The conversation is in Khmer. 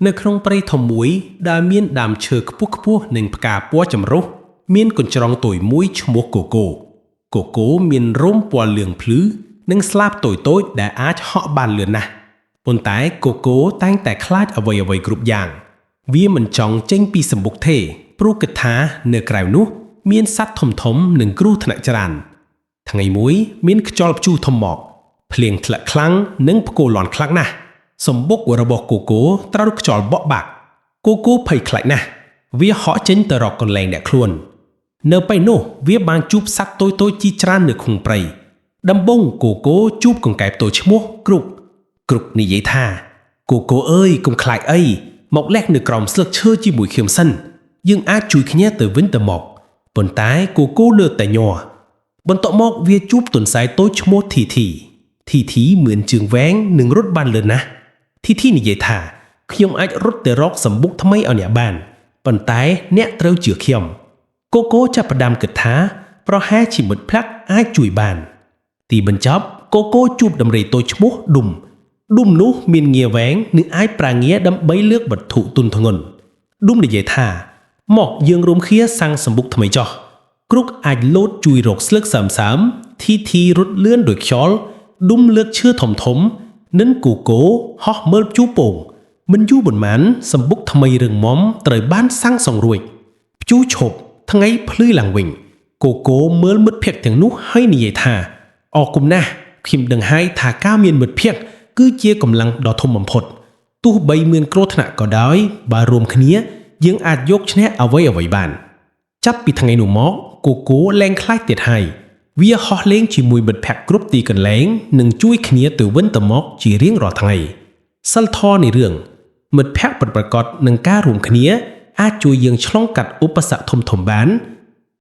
នៅក្នុងព្រៃធំមួយដែលមានដើមឈើខ្ពស់ខ្ពស់និងផ្កាពណ៌ចម្រុះមានកញ្ច្រងតូចមួយឈ្មោះកូកូកូកូមានរោមពណ៌លឿងភ្លឺនិងស្លាបតូចតូចៗដែលអាចហក់បានលឿនណាស់ប៉ុន្តែកូកូតែងតែខ្លាចអ្វីអ្វីៗគ្រប់យ៉ាង វាមិនចង់ចេញពីសម្បុកទេព្រោះគិតថានៅក្រៅនោះមានសត្វធំធំៗនិងគ្រោះថ្នាក់ច្រើន ថ្ងៃមួយមានខ្យល់ព្យុះធំមកភ្លៀងធ្លាក់ខ្លាំងនិងផ្គរលាន់ខ្លាំងណាស់សម្បុករបស់កូកូត្រូវខ្យល់បក់បាក់កូកូភ័យខ្លាចណាស់វាហក់ចេញទៅរកកន្លែងអ្នកខ្លួន នៅពេលនោះវាបានជួបសត្វតូចៗជាច្រើននៅក្នុងព្រៃដំបូងកូកូជួបកង្កែបតូចឈ្មោះគ្រុកគ្រុកនិយាយថាកូកូអើយកុំខ្លាចអីមកលះនៅក្រោមស្លឹកឈើជាមួយខ្ញុំសិនយើងអាចជួយគ្នាទៅវិញទៅមកប៉ុន្តែកូកូលើតែញ័រ បន្ទាប់មកវាជួបទន្សាយតូចឈ្មោះធីធីធីធីមានជើងវែងនិងរត់បានលឿនណាស់ធីធីនិយាយថាខ្ញុំអាចរត់ទៅរកសម្បុកថ្មីឲ្យអ្នកបានប៉ុន្តែអ្នកត្រូវជឿខ្ញុំកូកូចាប់ផ្ដើមគិតថាប្រហែលជាមិត្តភក្តិអាចជួយបាន ទីបញ្ចប់កូកូជួបដំរីតូចឈ្មោះឌុំឌុំនោះមានងាវែងនិងអាចប្រាងាដើម្បីលើកវត្ថុទន់ធ្ងន់ឌុំនិយាយថាមកយើងរួមគ្នាសាងសម្បុកថ្មីចោះ គ្រុកអាចលោតជួយរកស្លឹកសើមសើមធីធីរត់លឿនដោយខ្យល់ឌុំលើកឈើធំធំនិងកូកូហោះមើលជូពងមិនយូរប៉ុន្មានសម្បុកថ្មីរឹងមាំត្រូវបានសាងសង់រួចព្យុះឈប់ថ្ងៃភ្លឺឡើងវិញកូកូមើលមិត្តភក្តិទាំងនោះហើយនិយាយថាអរគុណណាស់ខ្ញុំដឹងហើយថាការមានមិត្តភក្តិគឺជាកម្លាំងដ៏ធំបំផុតទោះបីមានគ្រោះថ្នាក់ក៏ដោយបើរួមគ្នាយើងអាចយកឈ្នះអ្វីអ្វីបាន ចាប់ពីថ្ងៃនោះមកកូកូលែងខ្លាចទៀតហើយវាហោះលេងជាមួយមិត្តភក្តិគ្រប់ទីកន្លែងនិងជួយគ្នាទៅវិញទៅមកជារៀងរាល់ថ្ងៃសិលធម៌នៃរឿងមិត្តភក្តិពិតប្រាកដនិងការរួមគ្នាអាចជួយយើងឆ្លងកាត់ឧបសគ្គធំៗបាន